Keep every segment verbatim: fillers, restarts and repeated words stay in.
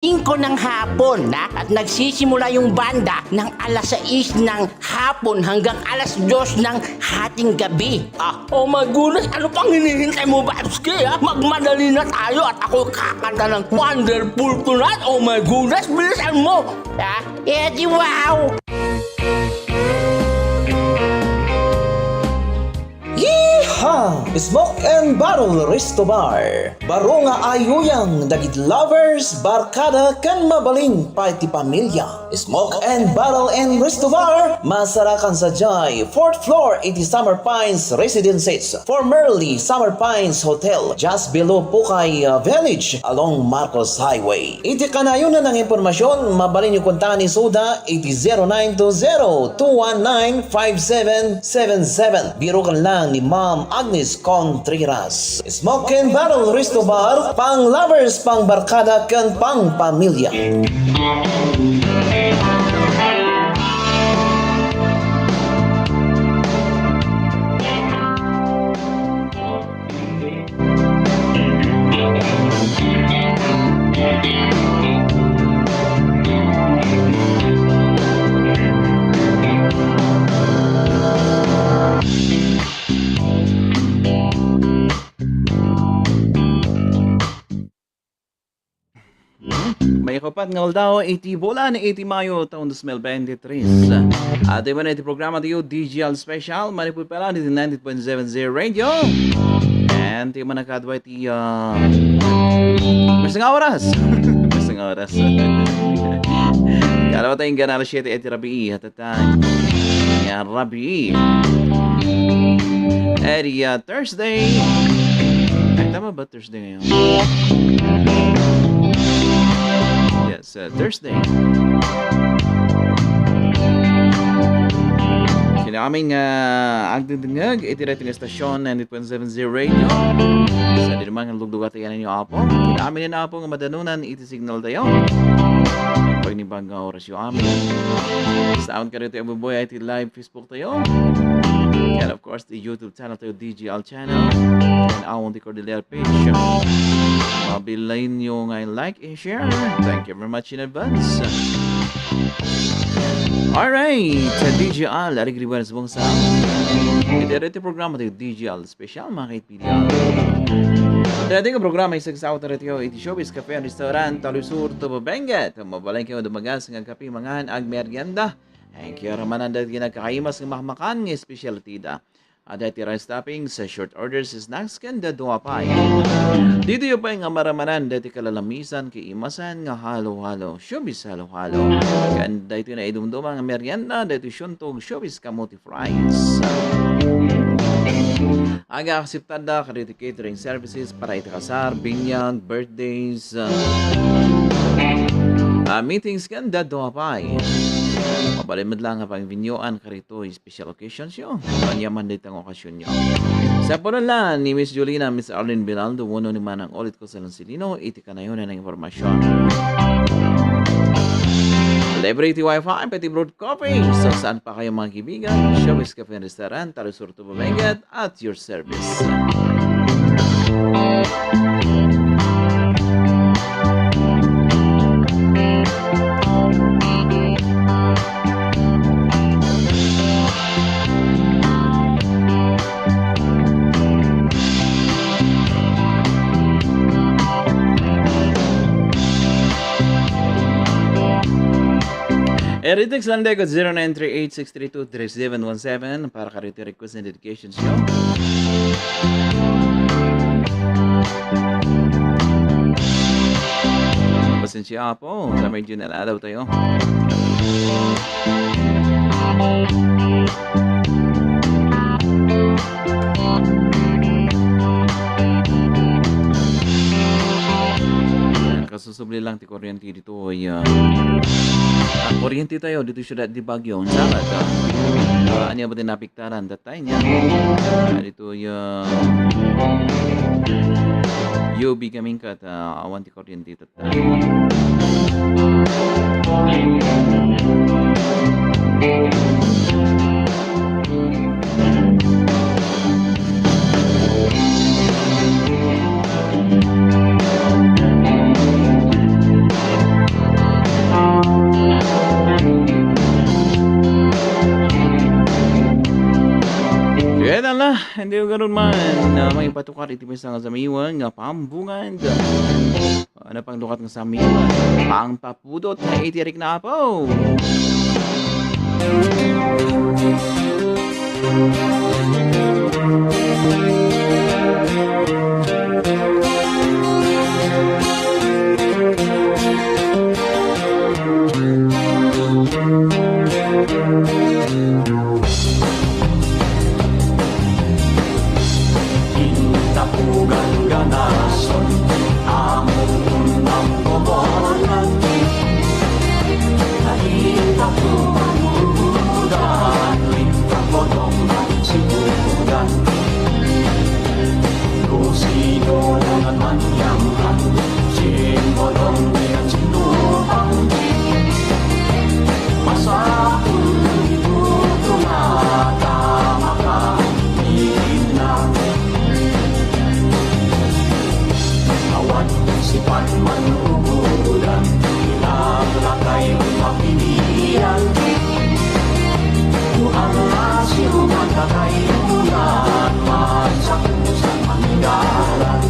singko ng hapon, na? At nagsisimula yung banda ng alas sais ng hapon hanggang alas dos ng hating gabi. Ah, oh my goodness, ano pang hinihintay mo, Babski, ha? Magmadali na tayo at ako kakanta ng Wonderful Tonight. Oh my goodness, bilisan mo. Ha? Eh, di wow! Yeehaw! Smoke and Barrel Resto Bar. Baro nga ayuyang dagiti lovers, barkada, ken mabalin pay ti pamilya. Smoke and Barrel and Resto Bar, masarakan sadiay fourth floor iti Summer Pines Residences, formerly Summer Pines Hotel, just below Pukay, uh, Village, along Marcos Highway. Iti kanayon nga impormasyon, mabalinyo kontaen isu da iti zero nine two zero two one nine five seven seven seven. Biruken lang ni Ma'am Agnes Contreras. Smoke and Barrel Resto Bar, pang lovers, pang barkada, ken pang pamilya. Maikapat nga aldaw iti bulan iti Mayo taon dos mil bente tres. Adtoy man iti programa tayo, D G L Special, manipud pala iti ninety point seven zero Radio. And ti manakadwa iti, ah, basta nga oras. Basta nga oras. Kalawa tayo nga alas siyete iti rabii, hatatan. Nga rabii. Iti, ah, Thursday. Ay, tama ba? Thursday ngayon. Yes, uh, Thursday. Kinaaming, uh, agdengdengngeg iti daytoy nga estasyon, ninety point seven zero Radio. Sa di naman nga luglugat, ayan ninyo, Apo. Kinaaming ni Apo nga madanunan iti signal tayo. Pagnibaga oras yu amin. Sa awan kayo iti abuboy iti live Facebook tayo. And of course, the YouTube channel tayo, D G L channel. And awan ti Cordillera page. Mabilayin nyo nga like and share. Thank you very much in advance. Alright, sa D G L, arigriwan sa bangsa. Iti, iti programa tayo, D G L Special, mga kaibigan. Iti, iti programa, isagsaw tayo iti Showbiz Cafe and Restaurant, Talusur, Tubo Benguet. Mabalay kayo dumagas nga kape, mangan, agmerienda. Thank you, ramanan dagiti nagkakaimas nga makmakan nga specialty da. Adda ti rice toppings, sa short orders, snacks, ken dadduma pay. Ditoyo pay nga maramanan dagiti kalalamisan ken imasan nga halo-halo, showbiz halo-halo. Ken daytoy naidumduma nga merienda, daytoy siundog, showbiz kamote fries. Aga-akseptanda kadagiti catering services para iti kasar, binyag, birthdays, ah, ah, meetings, ken dadduma pay. Mabalin met lang nga pangbinyuan kadagitoy special occasions yo. Ania man dayta nga okasyon yo. Sa panunla ni Miss Julina, Miss Arlene Binaldo, wenno ni Manang Olit Coselon Silino, iti kanayon nga impormasyon. Libre iti wifi, pati brewed coffee. So, saan pa kayo, mga kaibigan? Showbiz Cafe and Restaurant, Talusur, Tubo Benguet, at your service. Iti text lang tayo, zero nine three eight six three two three seven one seven, para kadagiti request and dedications nyo. Pasensya po, sa medyo nalalaw tayo. Kasusubli lang ti kuryente ditoy, ah, ah, kuryente tayo ditoy siudad di Baguio. Salamat, ah. Ah, ania ba ti napiktaran? Tatta ania? Ah, ditoy, ah, U B kami kat, ah, awan ti kuryente tatta. Hindi ko ganun man na maipatukar iti maysa nga samiwen nga pambungad. Ano pang dukat nga samiwen? Pangpapudot na iti rikna, apo. Intapugan ganason, among unang bobonan. Nakita ko manudan, lintang bodong at sikudan. Lusino naman yang ang simbolong di ang sinupang. Masakul ito tulata makainit na. Awan sipan man ugudan, ilang lakay mapilian. Kung ang nasyo magkakaiulan, magsakusan manigaran.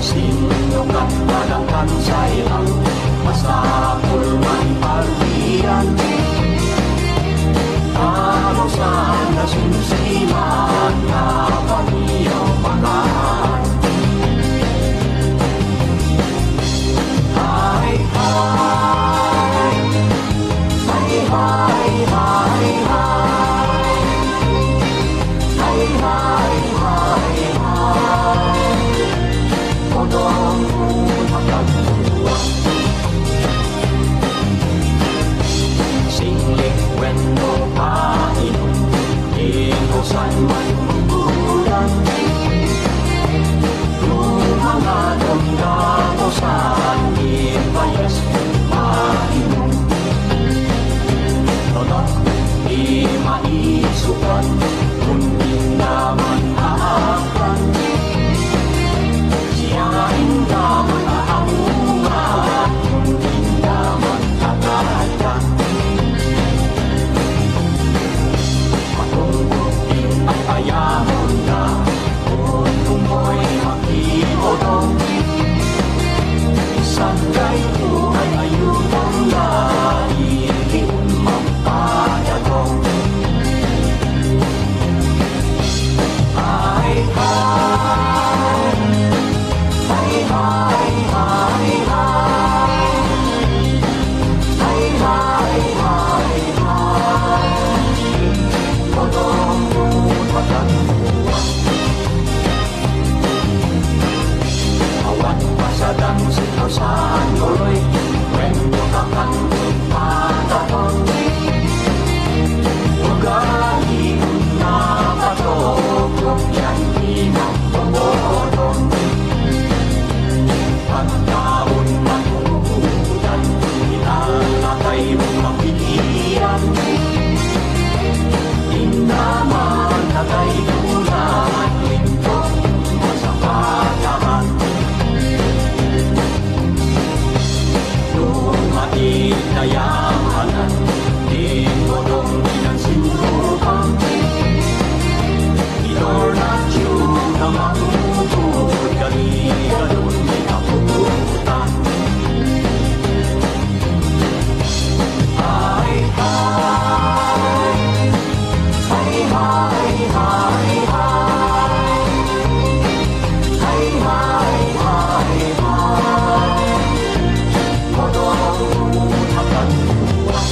Sino kat padangkan sa ilang masapul man parian. Ano saan na sinsiman na paniyaw pagaan. Hay, hay. Hay, hay, hay, hay. Hay, hay, hay, hay. Kodong mo magkagbuwang. Singlik wenno painom, inusan man ugudan. Lumangadon daposan, ipayas painom. Totoo, di maisukan, kun di naman aaktan. Siya inda man aamuan, kun inda man kakaitan. Matungkot in ay ayamonda, kun umoy makibodong. Saan kay ko ay ayutonda, iti unmang Pagagong. Ay, ay. Ay, ay, ay, ay. Ay, ay, ay, ay. Kodong mo pagagbuwang. Awan pasadan sino saan uloy, wenno kakan patapon. Ugali na patokok yan pinagpapodon. Pagkaon matugudan, ilalakay mo mapilian. Inda man nakay kulang, lintong masapatahan. Lumati dayawanan, di mo dong pinansinurukan. Idor na Diyo na mangungkod, kaligadon di kapuputan. Ay, ay. Ay, ay, ay, ay. Ay, ay, ay, ay. Kodong pagagbuwang.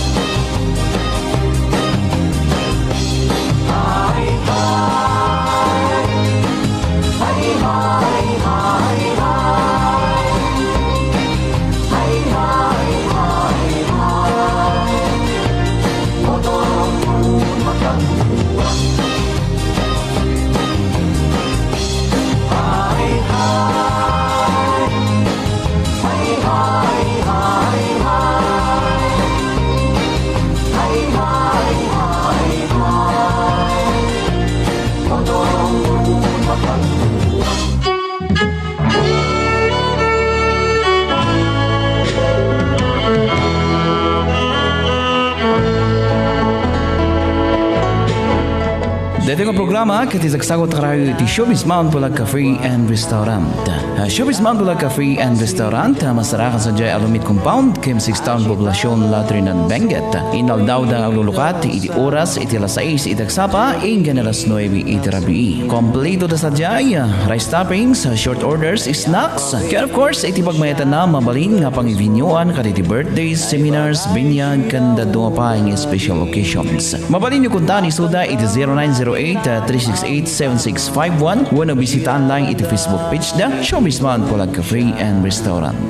Nga programa ket isagsagot karayo iti Showbiz Mount Bulag Cafe and Restaurant. Ah, Showbiz Mount Bulag Cafe and Restaurant, ah, masarakan sadiay Alumiit Compound, Kim Six Town, Poblacion, La Trinidad, Benguet. Inaldaw da aglulukat iti oras iti alas sais iti agsapa, inggan alas nuebe iti rabii. Kompleto da sadiay, ah, rice toppings, ah, short orders, snacks, ken of course, iti pagmayatanna, mabalin nga pangibinyuan kadagiti birthdays, seminars, binyag, ken dadduma pay nga special occasions. Mabalinyo kunta ni Suda iti zero nine zero eight, three six eight, seven six five one wenno bisitaan lang iti Facebook page da, Showbiz Mount Bulag Cafe and Restaurant.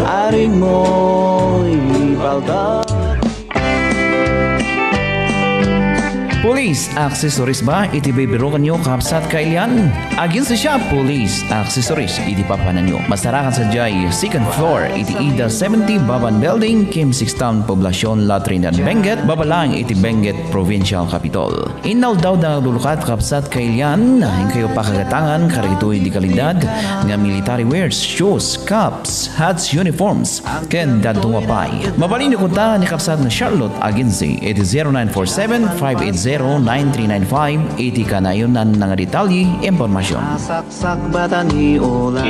Aring moy palda. Police accessories ba iti bibirukanyo, kabsat kailian? Aginsa siya, Police accessories iti papananyo. Masarakan sadiay second floor iti Ida seventy Baban Building, Kim Six Town, Poblacion, La Trinidad, Benguet, baba lang iti Benguet Provincial Capitol. Inaldaw da aglulukat, kabsat kailian, inkayo pakagatangan kadagitoy di kalidad nga military wears, shoes, caps, hats, uniforms, ken dadduma pay. Mabalinyo kunta ni kabsat nga Charlotte Agency iti zero nine four seven, five eight zero, nine three nine five iti kanayonan nga detalye, impormasyon. Saksak bata ni Ola.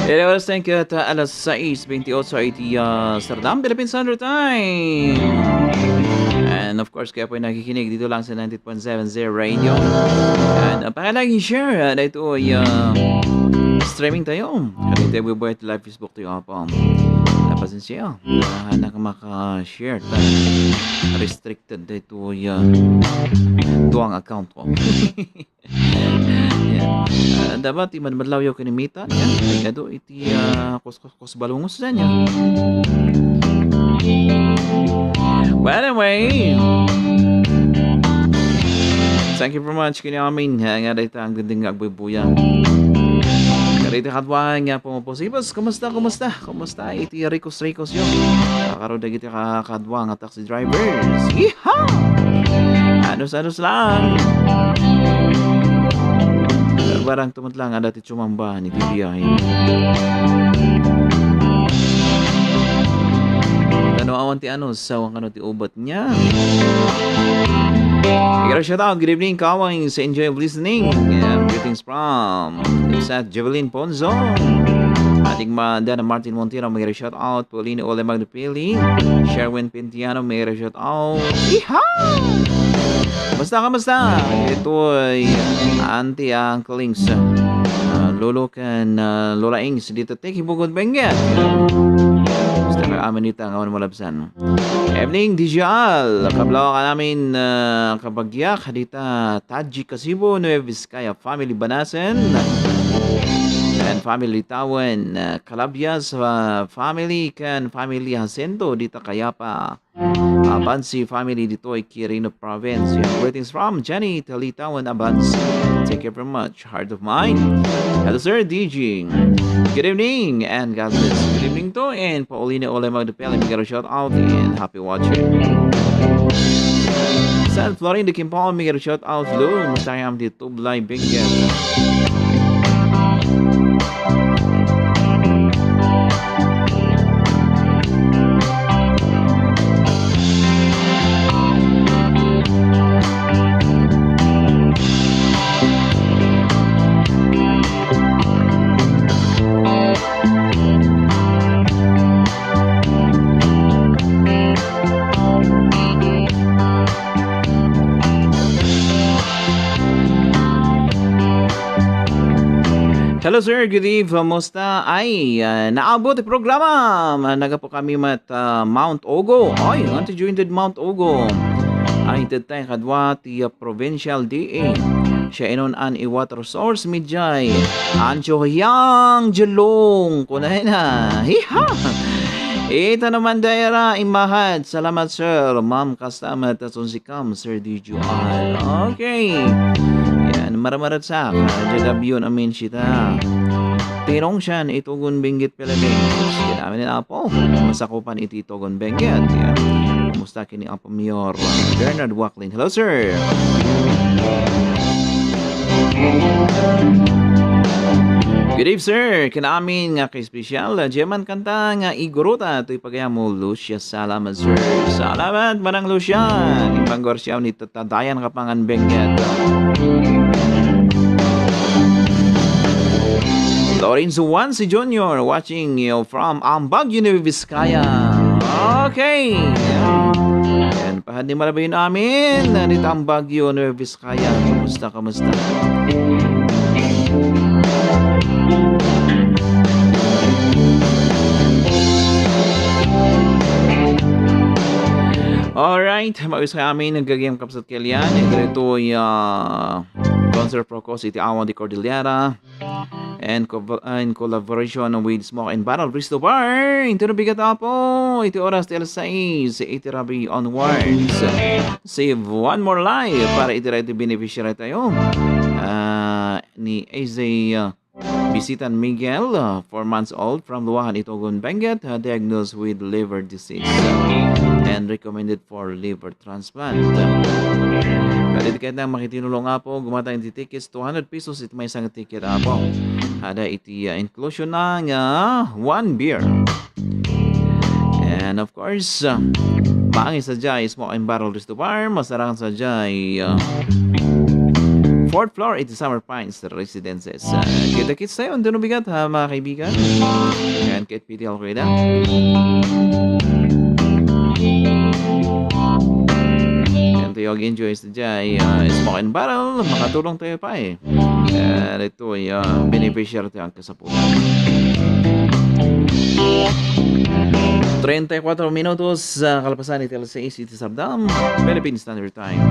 Iti oras, thank you, at, uh, alas sais bentiocho iti, uh, Sardam, Philippine Standard Time. And of course, kayo po'y nakikinig dito lang sa ninety-eight point seven Zero Radio. And, uh, paki-like and share, uh, daytoy, uh, streaming tayo. Kami tayo bubuhay iti live Facebook tayo, Apo. Napasensia. Uh, anak maka-share ta. Restricted daytoy, uh, duang account ko. Yan. Ah, dapat ti madmadlawyo ken ni Mita. Yan. Ay, adu iti, ah, kuskus balungos yan, yan. Well, anyway. Thank you very much, kini amin. Ah, nga dayta ang dinding nga agbuybuya. Karita kadwa nga pumupusibas. Kumusta, kumusta? Kumusta iti rikos-rikos yo? Kakaro dagiti ka-, kadwa nga taxi drivers. Yeehaw! Anus-anus lang. Barang tumutlang, adda ti tsumamba ni T V I. Tano awan ti anus, awan kano ti ubat niya. Mega shout out, good evening, Kawang, sa enjoy of listening. Yeah, greetings from Sat Javelin Ponzo. Ating ma-, Dana Martin Montero, mega shout out. Pauline Ole Magdapeli, Sherwin Pintiano, mega shout out. Iha! Basta, kamusta? Ito'y Auntie, ah, Uncle Ings, ah, Lolo ken, ah, Lola Ings, dito, take Hibugod Benguet. Basta ka amin dito, ang awan malabsan. Evening, D J Al. Kablaw ka namin, ah, kabagyak. Dita, Taji Kasibo, Nueva Vizcaya family Banasen. And family Tawan, ah, Calabias, ah, family, ken family Jacinto, dita Cayapa. Abansi family, ditoy Quirino Province. Yan, greetings from Jenny Talitawan Abansi. Thank you very much. Heart of mine. Hello, Sir D J. Good evening and God bless. Good evening to and Paulina Ole Magdapel, mega shout out and happy watching. San Florin de Kimpao, mega shout out, Lou. Masayam di Tublay Benguet. Hello, sir. Good eve. Kumusta? Ay, ah, naabot ti programa. Ma-, nagapu kami met, ah, Mount Ogo. Ay, ngan ti jointed Mount Ogo. Ay, inted tayo kadwa ti, ah, provincial D A. Siya inon an i water source, midjay. Ancho Hyang Jelong. Kunayna. Hiha! Ita naman daira, imahat. Salamat, sir. Ma'am, kasta met, Kam, Sir D J R. Okay. Yan, maramaratsak. J W amin sita. Tinong siyan, Itugon Benguet Philippines. Yan amin ni Apo. Masakupan iti Itugon Benguet. Yan. Kumusta kini Apo Mayor Bernard Wacklin? Hello, sir. Good eve, sir. Ken amin nga kaespesyal, ah, diay man kanta nga iguruta toy pagayam mo, Lucia. Salamat, sir. Salamat, Manang Lucia. Imbang Garcia, ni tatadayan ka pangan benget. Lorenzo Juan si Junior, watching you from Ambag, Nueva Vizcaya. Okay. Yan, pahad ni Malabay amin. Nandito ang Baguio, Nueva Vizcaya. Kumusta, kumusta? Alright, maayos nga amin, naggagayam kapsat kalian. Ito, ito'y, ah, concert for cause iti Awang de Cordillera. And co-, in collaboration with Smoke and Barrel Resto Bar. Iti bigat apo, iti oras ti alas sais, iti rabii onwards. Save one more life para iti right beneficiary tayo. Ah, ni A J, ah, Bisitan Miguel, ah, four months old from Luahan, Itogon, Benguet, ah, diagnosed with liver disease, ah, and recommended for liver transplant. Kadagiti kayatna makitinulong, Apo, gumatang iti tickets, two hundred pesos iti maysa nga ticket, Apo. Ada iti, ah, inclusion na nga one beer. And of course, ah, maangay sadiay Smoke and Barrel Resto Bar, masarangan sadiay, ah, fourth floor iti Summer Pines Residences. Ah, kita-kits tayo, andi no bigat, ha, mga kaibigan. Yan, kahit P D L ko ida. Yan tayo, enjoy sadiay, ah, Smoke and Barrel, makatulong tayo pa, eh. Ah, ito, ah, beneficiary tayo ang kasapulan. Treinta y cuatro minutos, ah, kalapasan iti alas sais iti Sabdam, Philippine Standard Time.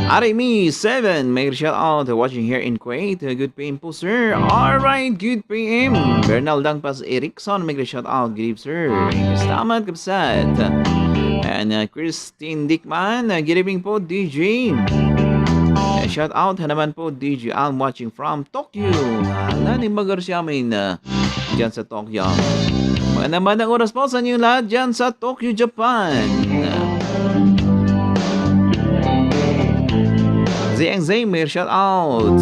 Arimi seven, make a shout out, watching here in Kuwait. Good P M po, sir. Alright, good P M. Bernal Dangpas Erickson, make a shout out, good eve, sir. Salamat, kapsat. And, uh, Christine Dickman, uh, good evening po, D J. Uh, shout out naman po, D J. I'm watching from Tokyo. Ala, ni Magarsiamin, uh, dyan sa Tokyo. Magandang bandang oras po sa inyo lahat dyan sa Tokyo, Japan. Zeng Zeng, may shout out.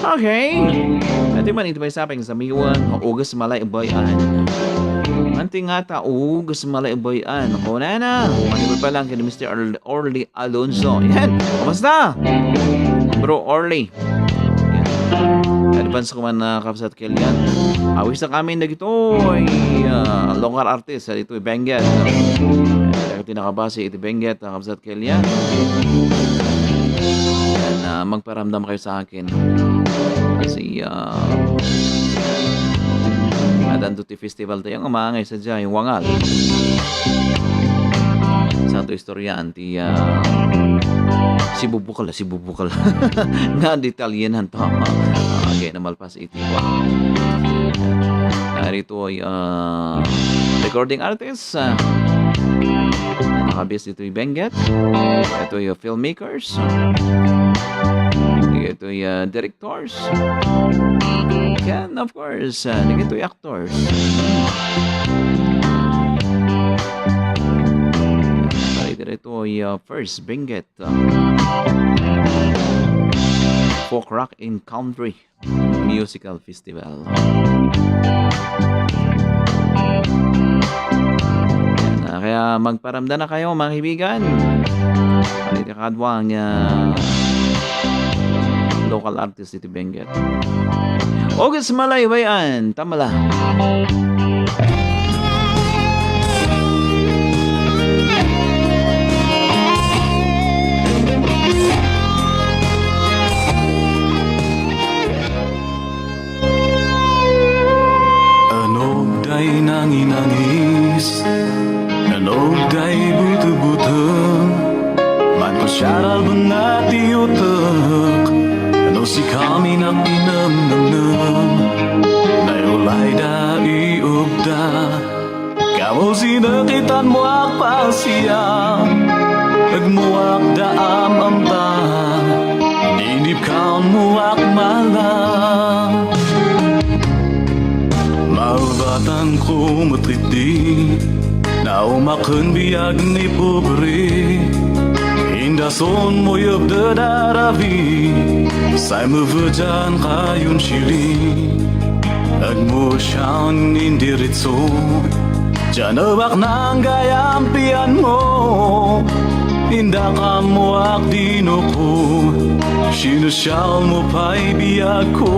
Okay. Ati man ito may saping sa Miwan, ugas malay bayan. Anti nga ta, ugas malay bayan. Kunana, manipod pa lang kay Mister Or-, Orly Alonso. Yan. Kumusta? Bro Orly. Yan. Advance ko man, ah, kapsat Kelian. Awis na kami na gitoy, ah, local artist sa ditoy Benguet. Dagiti nakabase iti Benguet, ah, kapsat Kelian. Yan, ah, magparamdam kayo sa akin. Kasi, ah, adan to ti festival tayo, nga maangay sadiay, wangal. Sa to istorya, ti, ah, sibubukal, sibubukal. Nga detalyenan to. Ah, agay na malpas iti kwa. Ah, ditoy, ah, recording artist, ah, nakabase ditoy Benguet. Itoy filmmakers. Itoy, ah, directors. And of course, ah, itoy actors. Ay, ditoy, ah, first Benguet, ah, folk rock and country musical festival. Yan, ah, kaya magparamdam na kayo, mga kaibigan. Ditoy kadwa nga local artist iti Benguet. Ugas malay bayan, tamala. Anogday nanginangis, anogday butebuteng, mankusiaral benna ti utek, no sikami nakinemnemnem, nayulayda iubda. Kamo sinakitan mo ak pasiam, agmuak da am-amta, dinipkaon mo ak malam. Malbatang kumutiti, Naumaken biag ni pobre, indason mo yebded a rabi, say mevedian kayon chili. Agmo sian indiritso, dian ebak nang gayam pianmo, indak ammoak dinuko, sinusial mo pay biagko.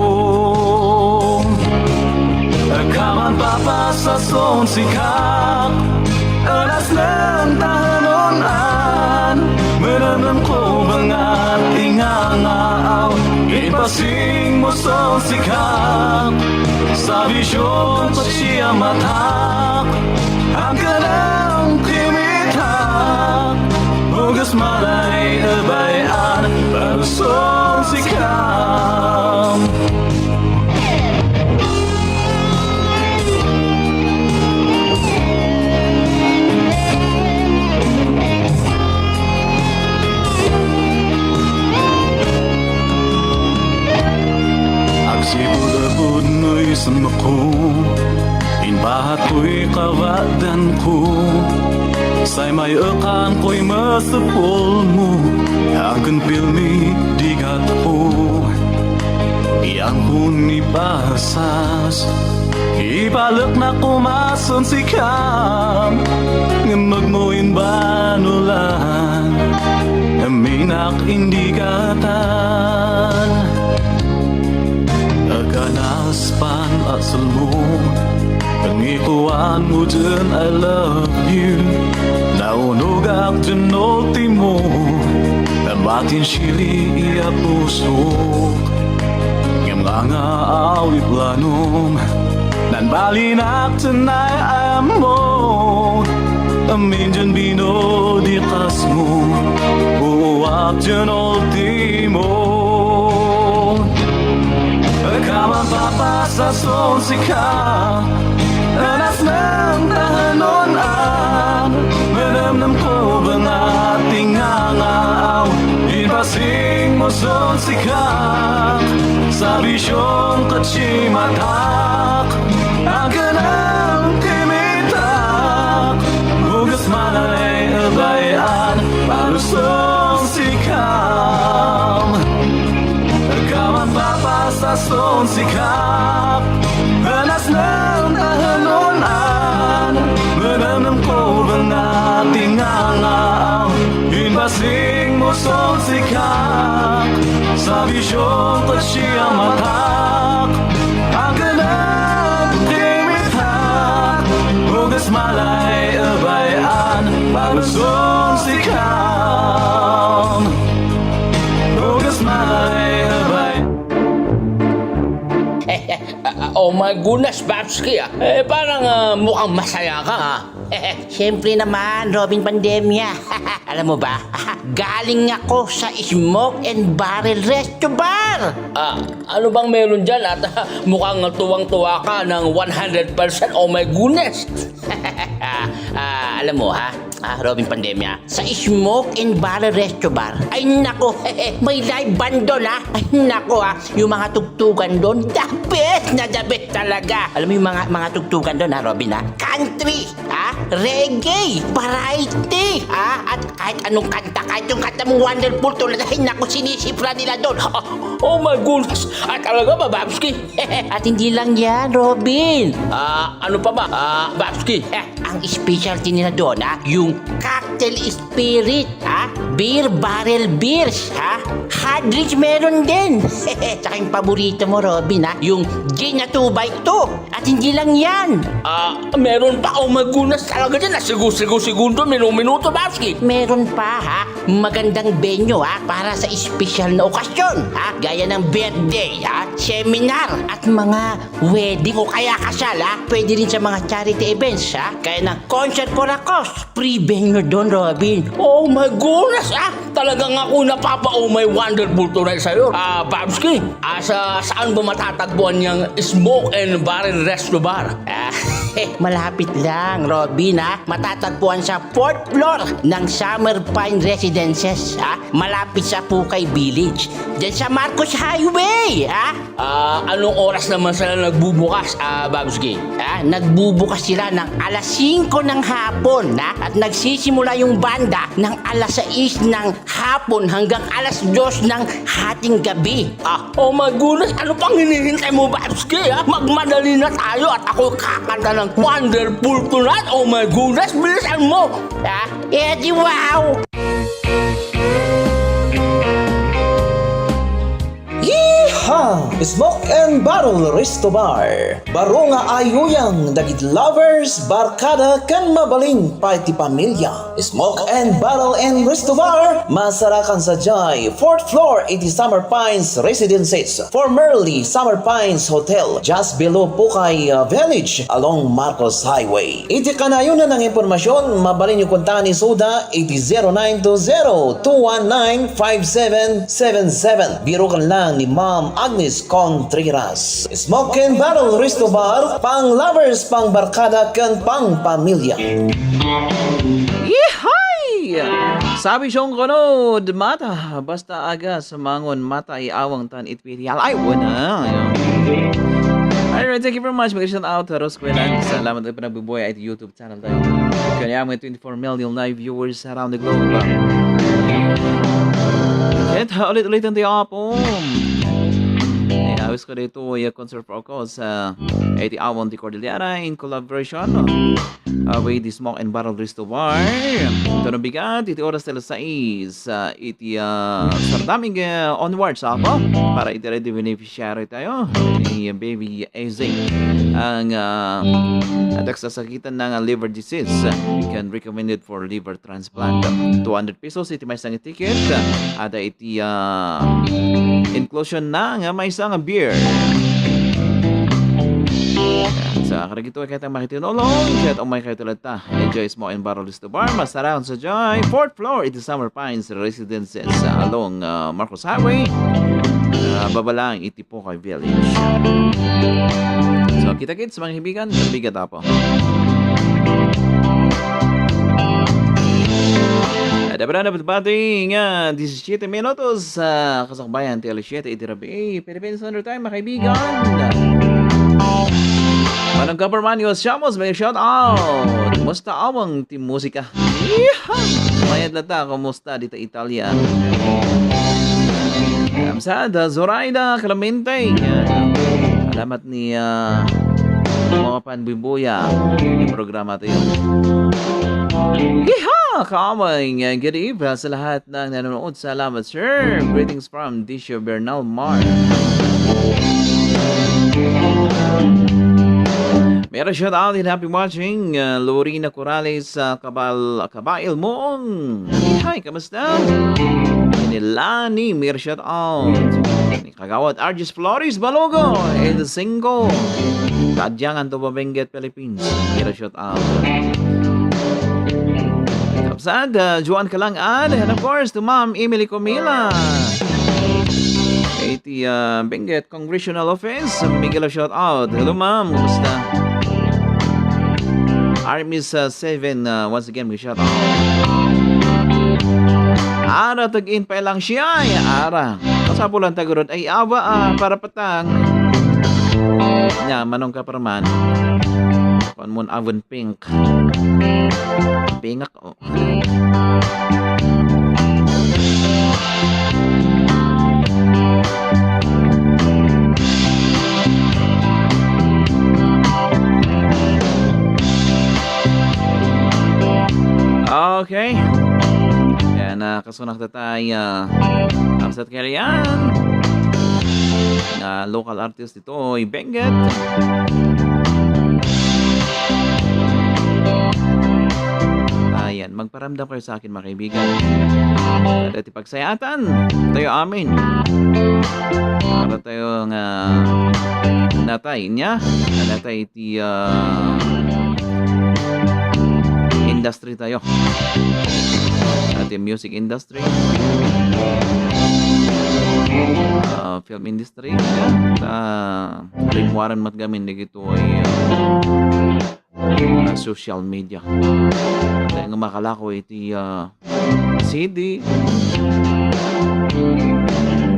Kaman papasason sikak, alas nang tahanon an, menemnem ko bengat ingangaaw, ipasing mo son sikak, sa bisyon pasiamatak, ang kanang kimitak, hugas malay ebay an, paluson sikam. Agsipud-ipud no isunmoko, inbahatkoy kabadanko, say may-ekankoy masapulmo, angken pilmi digatko. Iyankon ipasas, ipaleknak koma son sikam, ngem magmo imbanulan, aminak indigatan. Aganas pan a sulmo, ngikuan mo dyan I love you. Naunogak dyan ultimo, batin sili iya pusok. Ngem nga nga awi planom, nan balinak dyan ay ammo. Amin dyan binodikas mo, buwak dyan ultimo. Kaman papasason sikam, alas nang tahanon an, menemnem ko bengat ingangaaw, ipasing mo son sikam, sa bisyon ket simatak, angken ang kimitak, hugas malay ebay an, paluson sikam. Kaman papasason sikam, alas nang tahanon an, menemnem ko bengat ingangaaw, ipasing mo son sikam, sa bisyon ket siamatak, angken ang kimitak, hugas malay ebay an, paluson sikam. Hugas malay ebay. Oh my goodness, Babski, ah. Eh, parang, ah, mukhang masaya ka, ah. Siyempre naman, Robin Pandemia. Alam mo ba, galing ako sa Smoke and Barrel Resto Bar. Ah, ano bang meron dyan? At, ah, mukhang tuwang-tuwa ka ng one hundred percent. Oh my goodness. Ah, alam mo, ha? Ah, Robin Pandemia, sa Smoke and Barrel Resto Bar, ay nako, may live band doon, ha? Ay nako, ha? Yung mga tugtugan doon, the best na the best talaga. Alam mo yung mga, mga tugtugan doon, ha, Robin, ha? Country, ha? Reggae, variety, ha? At kahit anong kanta, kahit yung kanta mong Wonderful Tonight, ay nako, sinisipra nila doon. Oh, oh my goodness. Ah, talaga ba, Babski? At hindi lang yan, Robin. Ah, ano pa ba? Ah, Babski. Eh, ang specialty nila doon, ha? Yung cocktail spirit, ha? Beer barrel beers, ha? Hard drinks meron din. Tsaka yung paborito mo, Robin, ha? Yung gin na two by two. At hindi lang yan. Ah, meron pa. Oh my goodness, talaga dyan. Nasigo-sigo-segundo, minu-minuto, Babski. Meron pa, ha? Magandang venue, ha? Para sa espesyal na okasyon, ha? Gaya ng birthday, ha? Seminar, at mga wedding o kaya kasal, ha? Pwede rin sa mga charity events, ha? Kaya ng concert for a cause. Free venue doon, Robin. Oh my goodness, ah! Talagang ako napapa-oh my wonderful tonight sa'yo. Ah, Babski, ah, sa, saan ba matatagpuan niyang Smoke and Barrel Resto Bar? Ah, malapit lang, Robin, ha? Matatagpuan sa fourth floor ng Summer Pine Residences, ha? Malapit sa Pukay Village. Diyan sa Marcos Highway, ha? Ah, Anong oras naman sila nagbubukas, ah, Babs Gay? Ah, nagbubukas sila ng alas singko ng hapon, na? At nagsisimula yung banda ng alas sais ng hapon hanggang alas dos ng hating gabi. Ah, oh my goodness, ano pang hinihintay mo, Babs Gay, ah? Magmadali na tayo at ako kakanta ng Wonderful Tonight. Oh my goodness, bilisan mo! Ah, eh, di wow! Yeehaw! Smoke and Barrel Resto Bar. Baro nga ayuyang dagiti lovers, barkada, ken mabalin pay ti pamilya. Smoke and Barrel and Resto Bar, masarakan sadiay fourth floor iti Summer Pines Residences, formerly Summer Pines Hotel, just below Pukay, uh, Village, along Marcos Highway. Iti kanayon nga impormasyon, mabalinyo kontaken isuda iti zero nine two zero two one nine five seven seven seven. Biroken lang ni Ma'am Agnes Contreras. Smoke and Barrel Resto Bar, pang lovers, pang barkada, ken pang pamilya. Ihay! Sabi siyong kunod, mata, basta aga sumangon, mata, iawang tan itpirial. Ay, wala. Alright, thank you very much. Mag-shout out, Rose Quelan. Salamat sa panagbubuhay at YouTube channel tayo. Kaya may twenty-four million live viewers around the globe. Kaya ulit-ulit ang tiyapo. Eh, awis ko dito, yung concert for ako sa eighty Awon di Cordillera in collaboration, uh, with the Smoke and Barrel Resto Bar. Ito na bigat, iti oras alas sais, uh, iti, uh, sardaming, uh, onwards, apo. Para iti ready beneficiary tayo, ni Baby Eze. Ang, uh, nagsasakitan ng, uh, liver disease, uh, can recommended for liver transplant. Two hundred pesos iti maysa nga ticket. Ada iti, ah, inclusion na nga maysa nga beer. Sa karagito, kaya tayo makitinulong, kaya umay kayo talaga. Enjoy Smoke and Barrel Resto Bar, masarang sa Joy, fourth floor, iti Summer Pines Residences, sa along, ah, Marcos Highway, ah, babalang iti Pukay Village. So, kita-kits, mga kaibigan, kaibigan tapo. Ada pa na bati nga disisyete minutos sa kasakbayan ti alas siyete iti rabii, Philippine Standard Time, mga kaibigan. Manong Government News Chamos, may shout out. Kumusta awang ti musika? Yeehaw! Mayad lata, kumusta dita Italia? Kamsad, ah, Zoraida Clemente. Yan. Salamat ni, ah, mga panbubuya yung programa tayo. Yeehaw! Kaaway, ah, good eve, ah, sa lahat ng nanonood. Salamat, sir. Greetings from Disha Bernal Mar. Meron shout out and happy watching, uh, Lorena Corrales, uh, Kabal-, Kabail Moong. Hi, kamusta? Ni Lani, meron shout out. Ni Kagawad Argis Flores Balogo, El Cinco. Kadyangan to Babengget, Philippines. Meron shout out. Kapsad, uh, Juan Kalangan, and of course, to Ma'am Emily Comila. Iti, uh, Benguet Congressional Office, Miguel, shout out. Hello, ma'am. Kumusta? Army sa seven, uh, once again, may shout out. Ara, tag-in pa lang siya, ay, ara. Kasapulan tagurod, ay, awa, ah, para patang. Nya, manong ka, paraman. Kuan mo, Avon Pink. Pingak, oh. Okay. Yan, ah, kasunak ta tayo, ah, Amsat Karian. Na local artist ditoy Benguet. Ayan, magparamdam kayo sa akin, mga kaibigan. Kada ti pagsayatan, tayo amin. Para tayo nga natay niya, natay ti, ah, industry tayo. Ati music industry, ah, film industry, yeah. Ta, rimwaran met gamin dagitoy, ah, ah, social media. Ati nga makalako iti, ah, C D,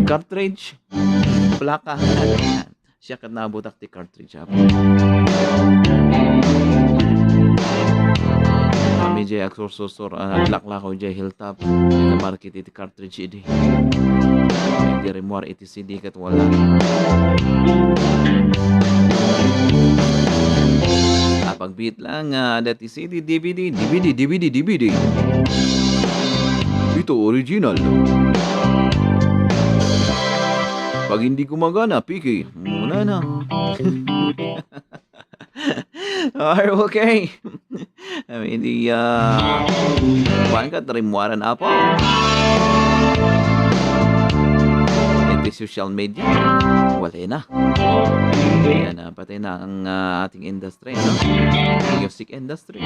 cartridge, plaka. Siak ket nabutak ti cartridge, apo. Kami jay agsursur, ah, aglaklakaw jay hilltop. Ita market iti cartridge idi. Ay, di rimmuar iti C D ket wala. Apagbiit lang, ah, dati C D, D V D, D V D, D V D, D V D. Ito original. Pag hindi gumagana, piki. Muna na. Or, okay. I mean, di, ah, kuwan ka, rimmuaran, apo. Iti social media. Wala na. Ayan, ah, pati na ang, ah, ating industry, no? Music industry.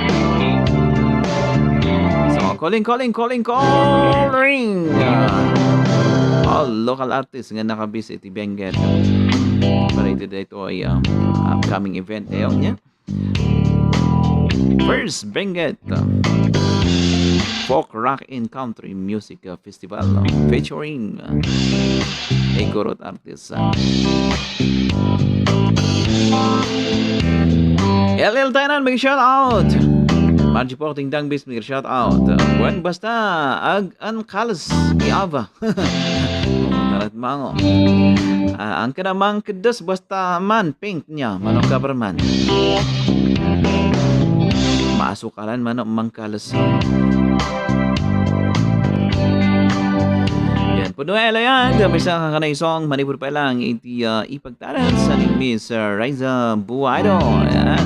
So, calling, calling, calling, calling! Ah, all local artists nga naka-base iti Benguet. Para iti daytoy, ah, upcoming event, eh, niya. First Benguet, ah, Folk Rock and Country Music, ah, Festival, ah, featuring, ah, Igorot Artis, ah. L L Tainan, mag-shout out. Margie Porting Dangbis, mag-shout out. Wen basta, ag-, an kalas, i-ava. Tarat mango. Ah, ang kanamang kedas basta man, pink niya, manok government. Maasukaran, manok mangkalas. Yan, puno ay layan. Kami sa kakanay song, manipod pa lang iti, ah, ipagtaran sa ni Miss, ah, Riza Buado. Yan.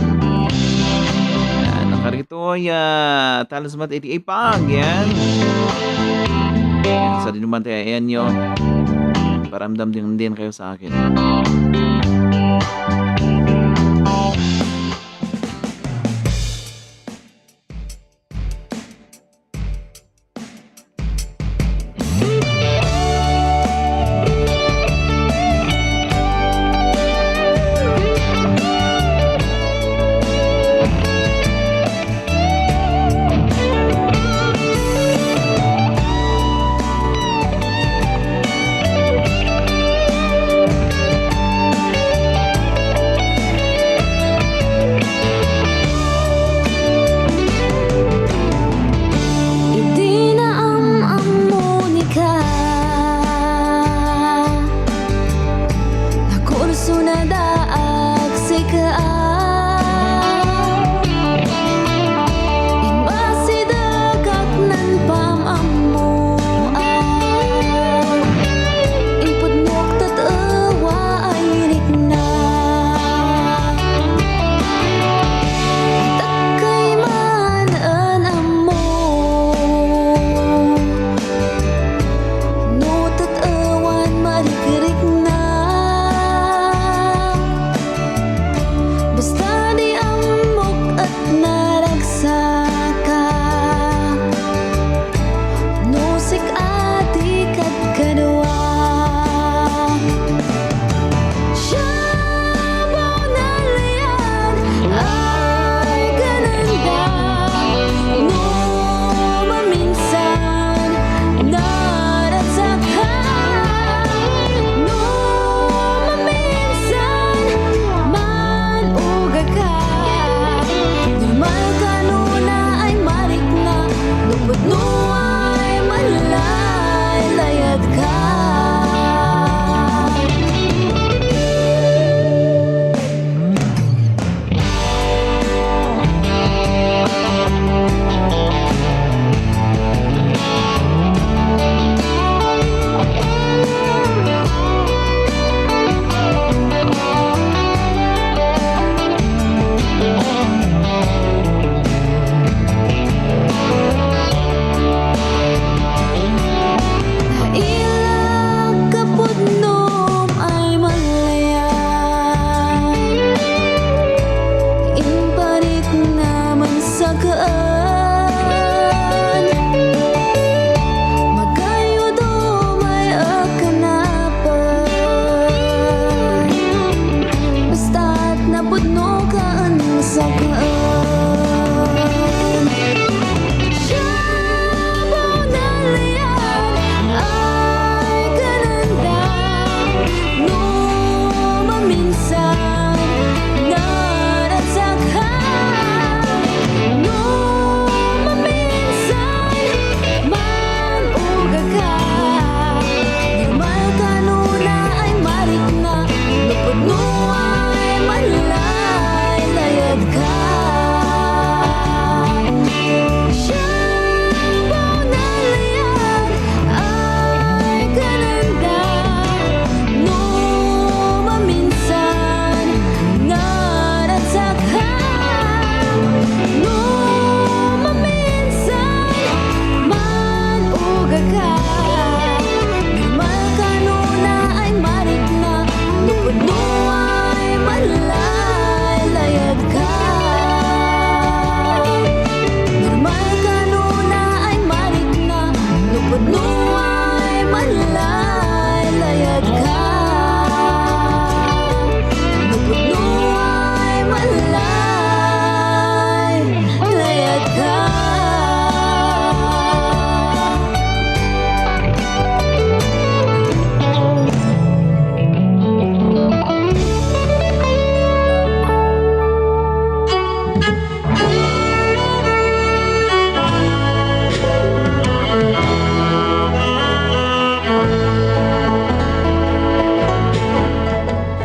Yan, nakarito, ya, talas mat iti ipag. Yan. Yan, sa dinuman tayo, ayan nyo. Paramdam din, din kayo sa akin.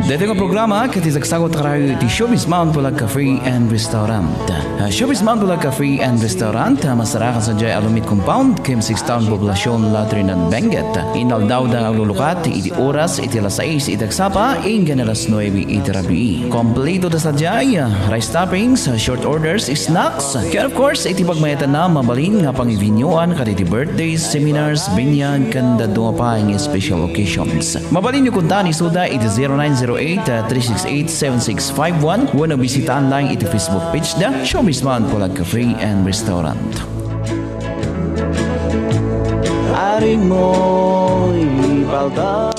Daytoy nga programa ket isagsagut karayo iti Showbiz Mount Pulag Cafe and Restaurant. Ah, Showbiz Mount Pulag Cafe and Restaurant, ah, masarakan sadiay Alumiit Compound, Kim Six Town, Poblacion, La Trinidad, Benguet. Inaldaw da nga aglulukat iti oras iti alas sais iti agsapa, inggan alas nuebe iti rabii. Kompleto da sadiay, ah, rice toppings, ah, short orders, snacks, ken of course, iti pagmayatanna, mabalin nga pangibinyuan kadagiti birthdays, seminars, binyag, ken dadduma pay nga special occasions. Mabalinyo kunta nga isuda iti zero nine zero eight, three six eight, seven six five one wenno bisitaan lang iti Facebook page da, Showbiz Mount Pulag Cafe and Restaurant. Aring moy palda.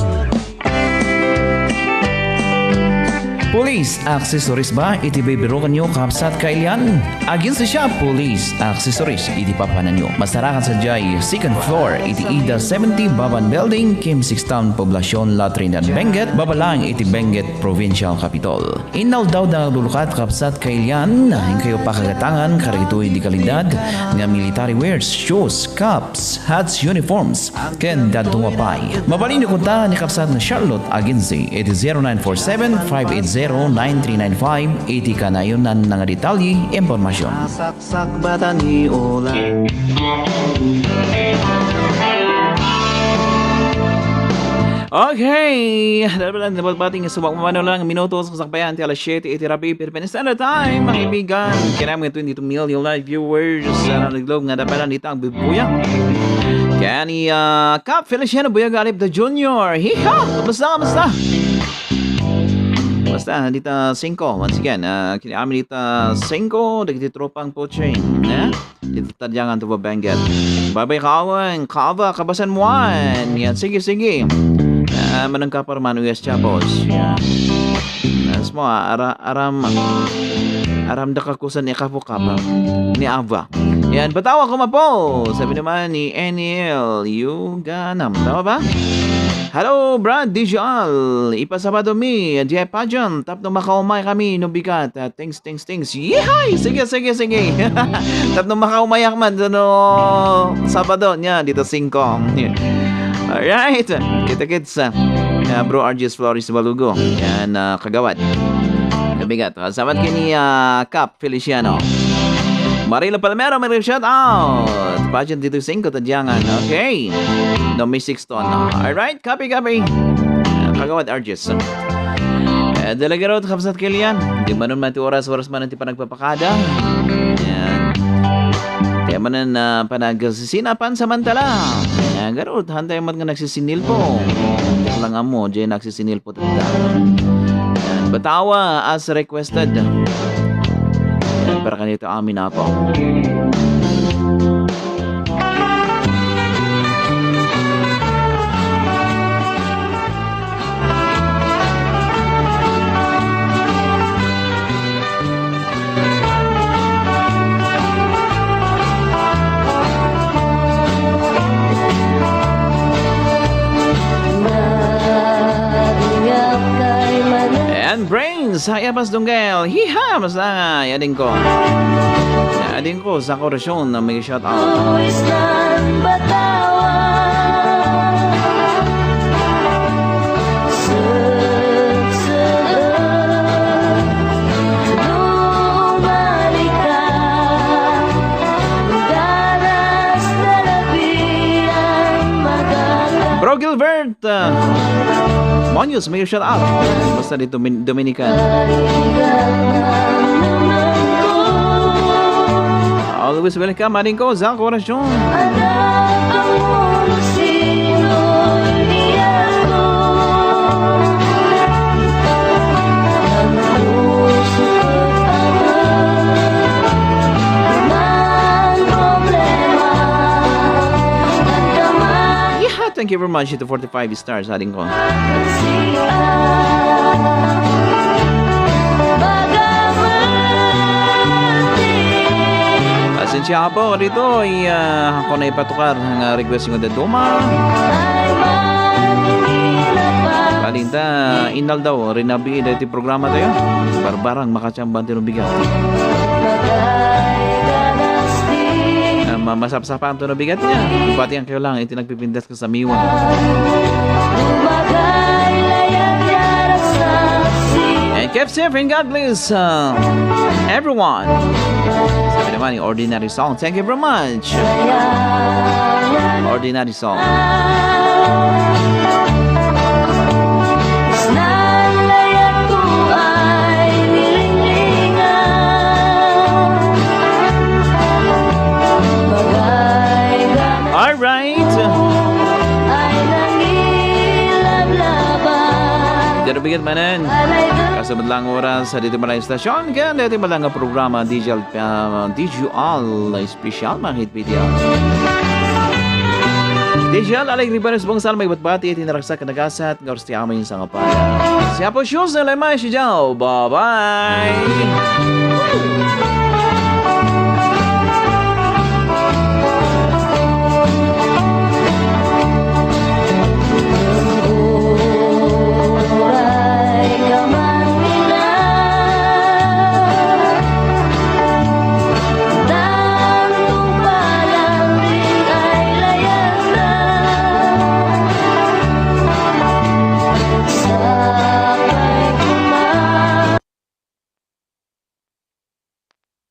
Police accessories ba iti bibirukenyo, kabsat kailian? Aginsa siya, Police Accessories iti papananyo. Masarakan sadiay second floor iti Ida seventy Baban Building, Kim Six Town, Poblacion, La Trinidad, Benguet, baba lang iti Benguet Provincial Capitol. Inaldaw da nga aglulukat, kabsat kailian, inkayo pakagatangan kadagitoy di kalidad nga military wears, shoes, caps, hats, uniforms, ken dadduma pay. Mabalinyo kunta ni kabsat nga Charlotte Agency iti zero nine four seven, five eight zero, nine three nine five iti kanayonan nga detalye, impormasyon. Sakbatan ni Ola. Okay. Dalabalan, nabagbating nga subak mamano lang minuto sa kasakbayan ti alas siete iti rabii, Philippine Standard Time, mga kaibigan. Kinamit twenty-two million live viewers sa nalaglaw nga dapalan dita ang bibuya. Kani, ah, Cap Feliciano Buyaga Alip the Junior. Hiha! Kamusta, kamusta? Basta, dita singko, once again, ah, kini amin dita singko, dagiti tropang Puching, eh? Dita tadiangan to Babenguet. Bye-bye, Kawan, Kava, Kabasan Juan. Yan, sige, sige. Ah, manang kapar man, Uyas Chapos. Yan. Nas mo, ah, ara-, aram, aram da kakusan ni Kapu Kapa. Ni Ava. Yan, batawa ko mapo. Sabi naman ni N E L, Yuganam. Tama ba? Hello, Brad Dijal. Ipasabado mi, diay pageant. Tapno makaumay kami, no bigat. Ah, thanks, thanks, thanks. Yehey! Sige, sige, sige. Tapno makaumayak man, no Sabado, niya, dita singko. Alright. Kita-kits, ah. Ah, Bro R G S Flores Balugo. Yan, ah, kagawad. Nabigat. Salamat kini, ah, Cap Feliciano. Marilo Palmero, may shout out. Pageant dito singko, tadiangan. Okay. No, Miss Sixton. Alright, copy, copy. Ah, kagawad R G S. Eh, dalagarot, kabsat kailian. Di manon man ti oras, oras man ti panagpapakada. Yan. Kaya manen, ah, panagsisina pansamantala. Yan, garot, hantay man nga nagsisinilpo. Diak lang ammo, diay nagsisinilpo tatta. Yan, batawa as requested. Yan, para kanito amin, Apo. And Brains, hi, Apas Dunggel. Hiha, basta, adingko. Adingko, sa korasyon na may shout out. Luis ng Batawan. Sugsugan, bumalik ka. Dalas na labi ang maganda. Bro Gilbert, uh, Monius, may shout out. Basta dito, Min-, Dominican. Always welcome, adingko, sa korasyon. Yeah, thank you very much. Ito forty-five stars, adingko. Pasensya po, dito, ay, ah, ako na ipatukar nga request nga daduma. Kalinta, inaldaw, rinabi, dati programa tayo. Barbarang makachamba ti no bigat. Ah, ma-, masapsapan to no bigat niya. Patian kayo lang, iti nagpipintas ko sa Miwa. Safe and God bless uh, everyone. Sabi naman yung ordinary song. Thank you very much. Ordinary song. Alright. Dito bigat manen. Kasunod lang oras sa dito malang istasyon. Kaya dito malang nga programa, D J L, uh, D J L Special, mga hit video. D J L, Alay Riveros Bungsal, may batbati, iti naragsak, nagasat, nga oras ti amin sa nga pala. Siya po, shoes na lemay, si Joe. Bye-bye!